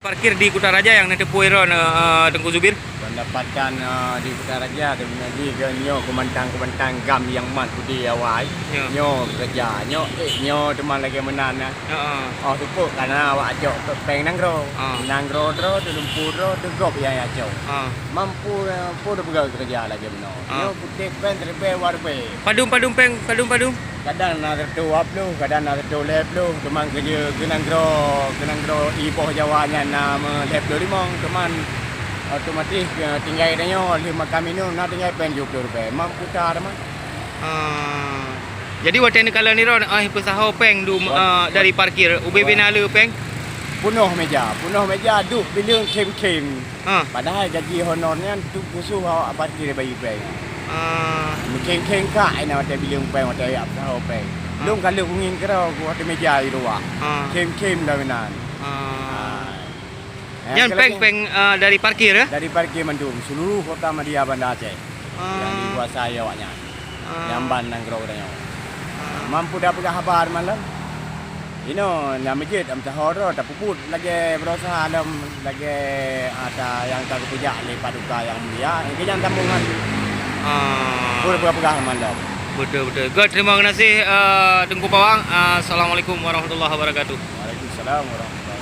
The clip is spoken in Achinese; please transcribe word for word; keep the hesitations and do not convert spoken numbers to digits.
Parkir di Kutaraja nyang neuteupeue droeneuh, eh, Teungku Zubir? Pendapatan, eh, di Kutaraja, di nyoe kumantang-kumantang GAM nyang mat budi awai. Ya. Nyoe keureuja, nyoe, eh, nyoe teuma lagèe meunan, eh. Heeh. Oh, teupeu, karena awak cok péng nanggroe. Ah. Nanggroe droe, teulumpu droe, teugop nyang cok. Ah. Mampu, eh, peue peugah keureuja lagèe meunoe. Ah. Nyoe putéh péng siribèe dua ribèe. Padum, padum péng, padum, padum? Kadang na siribèe dua ploh, kadang na siribèe lhèe ploh, teuma keureuja keu nanggroe, keu nanggroe iboh Jawa nyan na lhèe ploh limong, teuma otomatis, eh, tinggai tanyoe lheuh makan minum na tinggai péng tujoh ploh ribèe. Mampu that teuma. Ah. Jadi watèe neukalon droeneuh, eh, peusaho péng du, eh, dari parkir, ubé-bé na le péng? Punoh meja, punoh meja duek bileueng khém-khém. Ah. Padahai gaji honor nyan tu khusos awak parkir bayeue péng. Ah. Meukhém-khém kak inan watèe bileueng péng, watèe jak peusaho péng. Ah. Lôn ka lheueh kungieng keudroe watèe meja di luwa. Ah. Khém-khém dah meunan. Ah. Ah. Nyan péng-péng, eh, dari parkir, eh? Dari parkir mandum, seluruh kota Madya Banda Aceh. Ah. Nyang dikuasai awak nyan. Ah. Nyang ban nanggroe geutanyoe. Ah. Mampu tapeugah haba malam. Inoe, na meujeut, am taho droe, tapeubuet lagèe beurasa lom, lagèe ata nyang ka geupeujak lé Paduka Yang Mulia, lagèe nyan sambongan. Ah. Peue peugah-peugah malam. Beutôi, beutôi. Good, terima kasih, eh, Teungku Pawang. Ah, Assalamualaikum warahmatullahi wabarakatuh. Waalaikumsalam warahmatullahi